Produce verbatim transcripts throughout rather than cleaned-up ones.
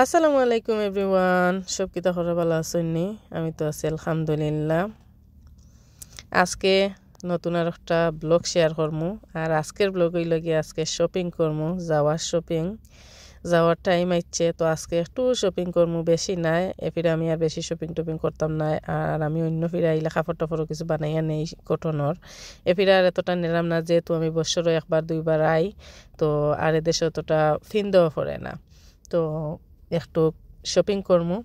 আসসালামু আলাইকুম এভরিওয়ান, সব কিতা খবর, ভালা আছইন নি? আমি তো আছি আলহামদুলিল্লাহ। আজকে নতুন আর একটা ব্লগ শেয়ার করমু। আর আজকের ব্লগ অইলো গিয়া আজকে শপিং করমু, যাওয়ার শপিং, যাওয়ার টাইম আইছে। তো আজকে একটু শপিং করমু, বেশি নায়। এ ফিরা আমি আর বেশি শপিং টপিং করতাম নায়। আর আমি অন্য ফিরা আইলে কাপড় টাপড়ও কিছু বানাইয়া নেই কটনর। এ ফিরা আর এতটা নিলাম না, যেহেতু আমি বছরও একবার দুইবার আই, তো আর এদেশে অতটা ফিন্দাও পড়ে না। তো একটু শপিং করমু,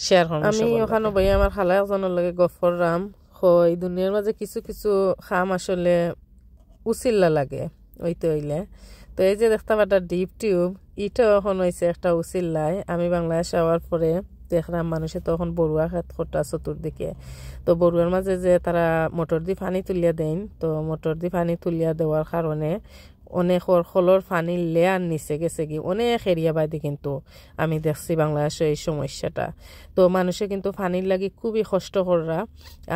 শেয়ার করমু আমি সবার ওখানে লগে। বই আমার খালা একজনের লগে গফ করলাম। হয় দুনিয়ার মাঝে কিছু কিছু কাম আসলে উসিল্লা লাগে, অইতে অইলে। তো এই যে দেখতা পাররা ডিপ টিউব, ইটাও এখন অইছে একটা উসিল্লায়। আমি বাংলাদেশ আওয়ার পরে দেখলাম মানুষে তো এখন বড়ুয়া খেত করতা চতুর্দিকে। তো বড়ুয়ার মাঝে যে তারা মোটর দি পানি তুলিয়া দেইন, তো মোটর দি পানি তুলিয়া দেওয়ার কারণে অনেকর কলর পানির লেয়ার নিচে গেছে গি, অনেক এরিয়া বাদে কিন্তু আমি দেখছি বাংলাদেশে এই সমস্যাটা। তো মানুষে কিন্তু পানির লাগি খুবই কষ্ট কররা।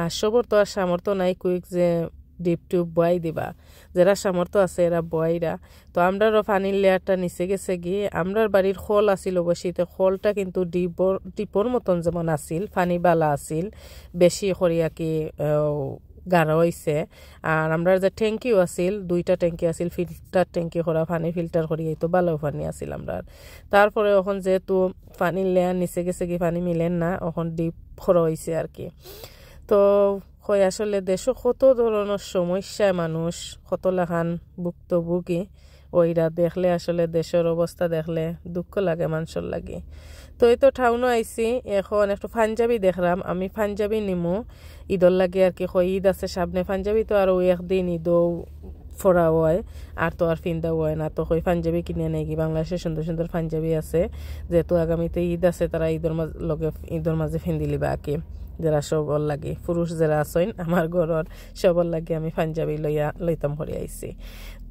আর সবর তো আর সামর্থ্য নাই কুইক যে ডিপ টিউব বওয়াই দিবা। যেরা সামর্থ্য আছে এরা বওয়াইরা। তো আমরারও পানির লেয়ারটা নিচে গেছে গি। আমরার বাড়ির কল আছিল অবশ্যই, তো কলটা কিন্তু ডিপর, ডিপর মতন যেমন আছিল, পানি বালা আছিল, বেশি করিয়া কি, আহ, গাঢ় অইছে। আর আমরার যে ট্যাঙ্কিও আছিল, দুইটা ট্যাঙ্কি আছিল, ফিল্টার ট্যাঙ্কি করা, পানি ফিল্টার করি, এই তো বালাও পানি আছিল আমরার। তারপরে এখন যেহেতু পানির লেয়ার নিচে গেছে গি, পানি মিলের না, এখন ডিপ করা অইছে আর কি। তো কই আসলে দেশো কত ধরনর সমস্যায় মানুষ কত লাখান ভুক্তভোগী অইরা, দেখলে আসলে দেশর অবস্থা দেখলে দুঃখ লাগে মানষর লাগি। তো এই তো টাউনো আইছি, এখন একটু পাঞ্জাবি দেখরাম, আমি পাঞ্জাবি নিমু ইদর লাগি আর কি। কই ইদ আছে সামনে, পাঞ্জাবি তো আরো একদিন ইদো ফরা অয়, আর তো আর ফিন্দা অয় না। তো কই পাঞ্জাবি কিনে নেই গি, বাংলাদেশে সুন্দর সুন্দর পাঞ্জাবি আছে, যেহেতু আগামীতে ইদ আছে, তারা ইদর মাঝ-, লগে, ইদর মাঝে ফিন্দিলিবা আর কি। যেরা সবর লাগি, পুরুষ যেরা আছইন আমার ঘরর, সবর লাগি আমি পাঞ্জাবি লইয়া, লইতাম করি আইছি।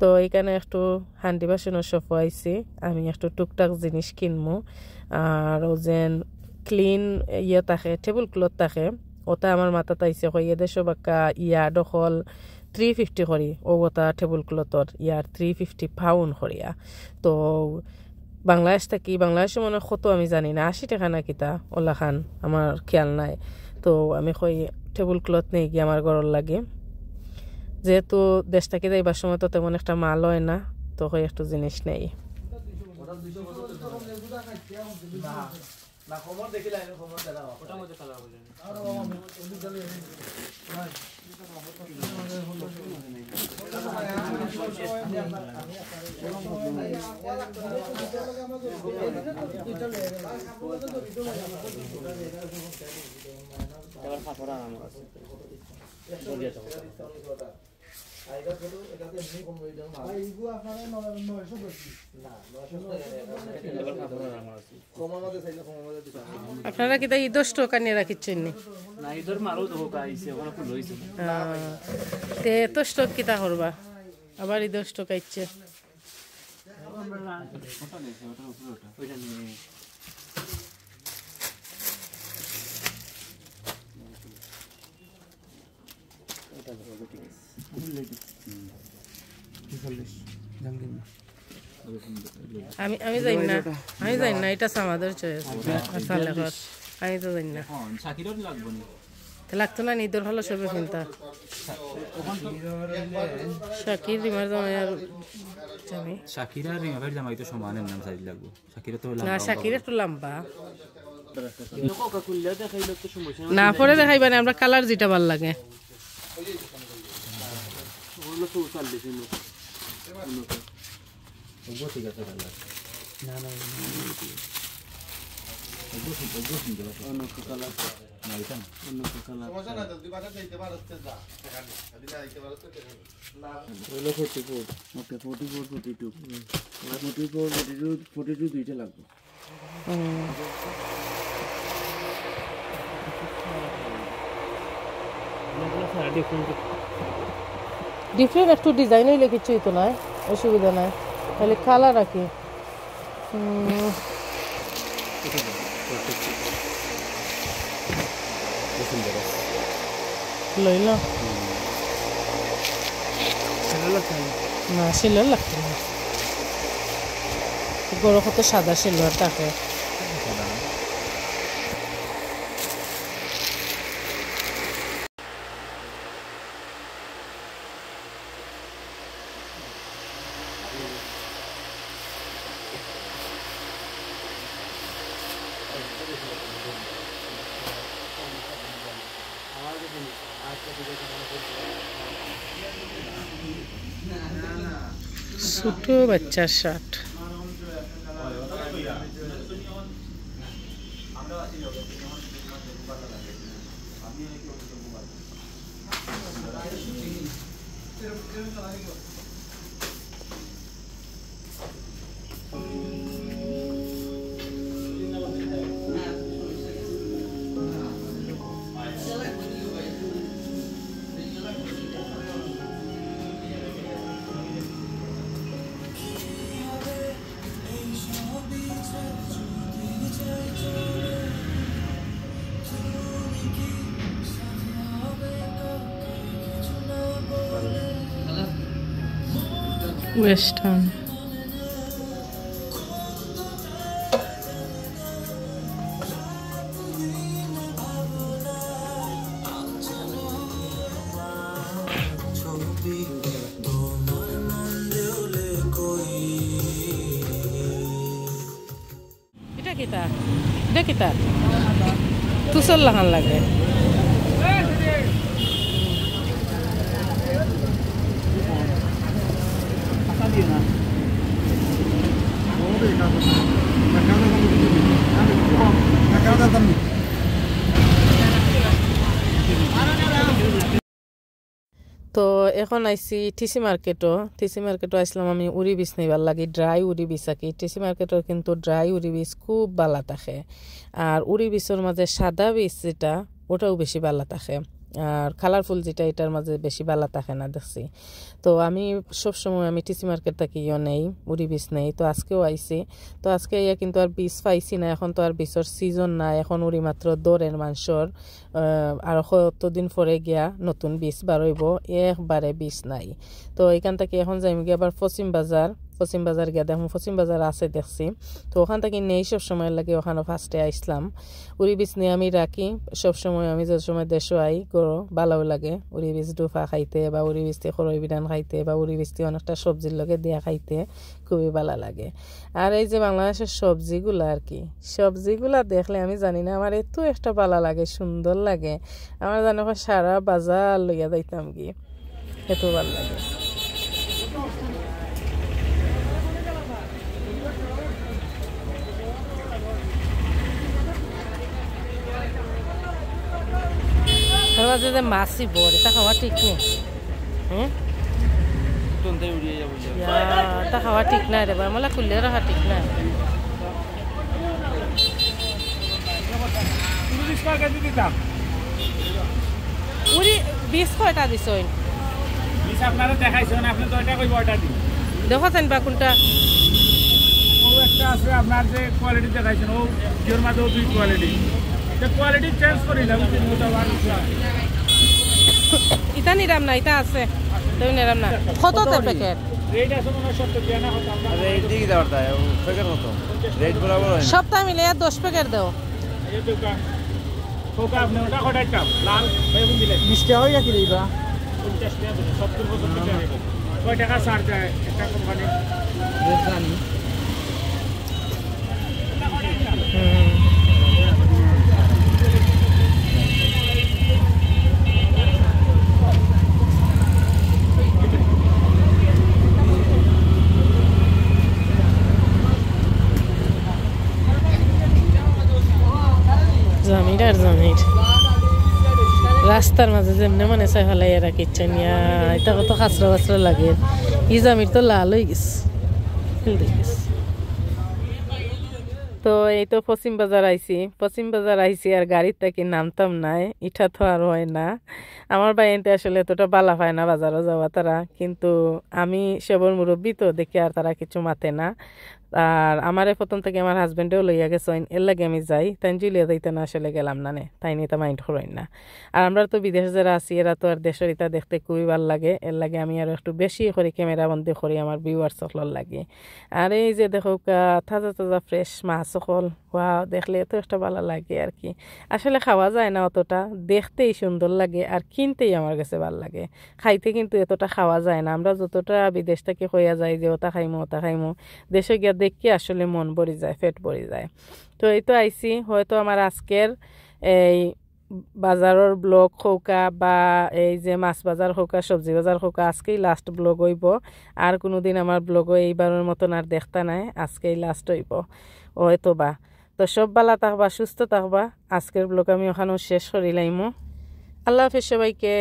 তো এখানে একটু হান্ডি বাসনর শপও আইছি, আমি একটু টুকটাক জিনিস কিনমু। আর ও যেন ক্লিন ইয়ে থাকে, টেবিল ক্লথ থাকে, ওটা আমার মাথাত আইছে, কই এদেশো বাক্কা ইয়ার্ড অকল থ্রি ফিফটি করি, ও ওটা টেবিল ক্লথর ইয়ার্ড থ্রি ফিফটি পাউন্ড করিয়া। তো বাংলাদেশ থাকি, বাংলাদেশে মনে হয় কত আমি জানি না, আশি টাকা না কিতা, ওলাখান আমার খেয়াল নাই। তো আমি কই টেবিল ক্লথ নেই গি আমার ঘরর লাগি, যেহেতু দেশ থাকি যাইবার সময় তো তেমন একটা মাল অয় না, তো কই একটু জিনিস নেই। আপনারা কিতা ইদর স্টক আনিয়া রাখিচ্ছইন নি? না, ইদর মালও তো হোকা আইছে, ওখানে ফুল হইছে। আহ, তে এত স্টক কিতা করবা? আবার ইদর স্টক আইছে। আমি, আমি জানি না, আমি জানি না, এটা আমাদের চয়েস। আচ্ছা, লেখক, আমি তো জানি না। এখন শাকিরও লাগবো নি? তো লাগতো না, নিদর হলো সবে চিন্তা। শাকির, রিমার জামাই আর আমি। শাকির আর রিমা ভাইর জামাই তো সমানের নাম সাইজ লাগবো। শাকিরা তো না, লম্বা শাকির বড়। একটু লম্বা। না, পরে দেখাইবা না, আমরা কালার যেটা ভালা লাগে। ওগুলো ঠিক আছে কালার। না, না, না, না, না। ওগুলো ঠিক, ওগুলো ঠিক আছে। অন্য কালার। না, এটা না। অন্য কালার। সমস্যা নাই তো, তুই বাসায় যাইতে পারছ তো যা। ওগুলো forty four. Okay, forty four, forty two. হুম। Forty four, forty two, forty two দুইটা লাগবে। হুম। ডিফারেন্ট একটু ডিজাইন অইলে কিচ্ছু অইতো নায়, অসুবিধা নাই, খালি কালার আর কি। হুম। লইল। না, সিলর লাগতো না। গরো কত সাদা সিলভার থাকে। ছোট বাচ্চার শার্ট। ওয়েস্টার্ন। ইটা কিতা? ইটা কিতা? তুষর লাখান লাগে। তো এখন আইছি টিসি মার্কেটো। টিসি মার্কেটো আইছলাম আমি উরি বিচ নিবার লাগি, ড্রাই উরি বিচ আর কি। টিসি মার্কেটর কিন্তু ড্রাই উরি বিচ খুব বালা থাকে। আর উরি বিচর মাঝে সাদা বিচ যেটা, ওটাও বেশি বালা থাকে। আর কালারফুল যেটা, এটার মাঝে বেশি বালা থাকে না দেখছি। তো আমি সব সময় আমি টিসি মার্কেট থাকি ইয়ো নেই, উরি বিচ নেই। তো আজকেও আইছি। তো আজকে আইয়া কিন্তু আর বিচ পাইছি না, এখন তো আর বিচর সিজন না, এখন উরি মাত্র ধরের মানষর। আহ, আর কতদিন পরে গিয়া নতুন বিচ বারইবো, একবারে বিচ নাই। তো এখান থাকি এখন যাইমু গিয়া আবার পশ্চিম বাজার, পশ্চিম বাজার গিয়া দেখমু, পশ্চিম বাজার আছে দেখছি। তো ওখান থাকি নেই সব সময় লাগে, ওখানো ফার্স্টে আইছলাম। উরি বিচ নিয়া আমি রাখি, সব সময় আমি যে সময় দেশো আই, গরো বালাও লাগে উরি বিচ ডুফা খাইতে বা উরি বিচ দি খরই বিরান খাইতে বা উরি বিচ দি অনেকটা সবজির লগে দিয়া খাইতে খুবই বালা লাগে। আর এই যে বাংলাদেশর সবজিগুলা আর কি, সবজিগুলা দেখলে আমি জানি না, আমার এত একটা বালা লাগে, সুন্দর লাগে। আমার জানো সারা বাজার লইয়া যাইতাম গি, এত বালা লাগে। তার মাঝে যে মাছি বড়, ইতা খাওয়া ঠিক নেই। হুম? ইয়া, ইতা খাওয়া ঠিক নাই রে বা, আমলা খুললে রাখা ঠিক নাই। উরি বিচ কয়টা দিছইন? বিচ আপনারে দেখাইছইন, আপনি দুইটা কইবা অর্ডার দিন। দেখো চাইন বা কোনটা? ও একটা আছে আপনার যে কোয়ালিটি দেখাইছইন, ও ইয়ের মাঝে দুই কোয়ালিটি। তো কোয়ালিটি চেঞ্জ করি না, বুঝছেন? ওটা বার ইতা নিরাম না, ইতা আছে। তুমি নিরাম না। কত তে প্যাকেট? রেট আছে মনে হয় সত্তর টাকা না, হয়তো আমরা রেট দিয়ে দিতে পারতা, প্যাকেট কত? রেট বরাবর হয় না। সবটা মিলে দশ প্যাকেট দাও। এই তো কা-, কোকা আপনি ওটা কটাই কাপ? লাল বেগুন দিলে? বিশ টাকা হয়ে গেছে রে বা। পঞ্চাশ টাকা দিলে, সত্তর বছর থেকে রেট। কয় টাকা ছাড় দেয় একটা কোম্পানি? জানি। জামির আর জামির। রাস্তার মাঝে যেমনে মানে চাই ফালাই এরা কিচ্ছু নিয়া, এটা কত খাসরা বাসরা লাগে। ই জামির তো লাল হয়ে গেছে। তো এই তো পশ্চিম বাজার আইছি, পশ্চিম বাজার আইছি আর গাড়ির থাকি নামতাম নাই, এটা তো আর হয় না। আমার ভাইয়াইন্তে আসলে এতটা বালা পায় না বাজারো যাওয়া তারা, কিন্তু আমি সবর মুরব্বি তো দেখি আর তারা কিছু মাতে না। আর আমারে প্রথম থাকি আমার হাজবেন্ডেও লইয়া গেছইন, এর লাগি আমি যাই। তাইন জুলিয়া যাইতা না, আসলে গেলাম না নে, তাইন ইতা মাইন্ড করইন না। আর আমরা তো বিদেশ যারা আছি, এরা তো আর দেশর ইতা দেখতে খুবই ভালা লাগে, এর লাগি আমি আরো একটু বেশি করি ক্যামেরা বন্দি করি আমার ভিউয়ার্স অকলর লাগি। আর এই যে দেখউক্কা, তাজা তাজা ফ্রেশ মাছ অকল, ওয়াও, দেখলে তো একটা ভালা লাগে আর কি। আসলে খাওয়া যায় না অতটা, দেখতেই সুন্দর লাগে আর কিনতেই আমার কাছে ভালা লাগে। খাইতে কিন্তু এতটা খাওয়া যায় না। আমরা যতটা বিদেশ থাকি কইয়া যাই যে ওটা খাইমু, ওটা খাইমু, দেশো গিয়া দেখি আসলে মন ভরি যায়, পেট ভরি যায়। তো এই তো আইছি, হয়তো আমার আজকের এই বাজারর ব্লগ কউক্কা বা এই যে মাছ বাজার কউক্কা, সবজি বাজার কউক্কা, আজকেই লাস্ট ব্লগ অইবো। আর কুনুদিন আমার ব্লগো এইবারর মতন আর দেখতা নায়, আজকেই লাস্ট অইবো হয়তো বা। তো সব ভালা থাকবা, সুস্থ থাকবা। আজকের ব্লগ আমি অখানো শেষ করিলাইমু। আল্লাহ হাফেজ সবাইকে।